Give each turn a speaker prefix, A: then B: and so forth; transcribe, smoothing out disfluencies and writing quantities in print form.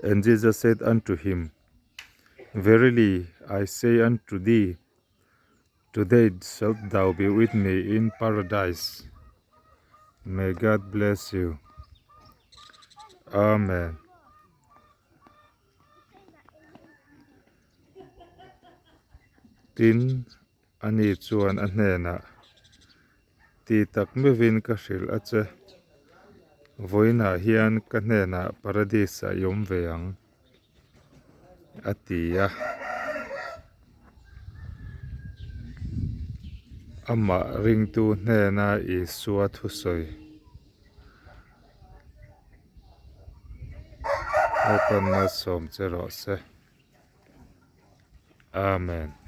A: And Jesus said unto him, Verily I say unto thee, Today shalt thou be with me in paradise. May God bless you. Amen. Tin, ani chuan a hnenah, Ti tak meuhin ka hrilh a che. Vawiinah hian ka hnenah Paradis-ah i awm ve ang, a ti a. Amah ringtu hnena Isua thusawi Lalpan malsawm che rawh se. Amen.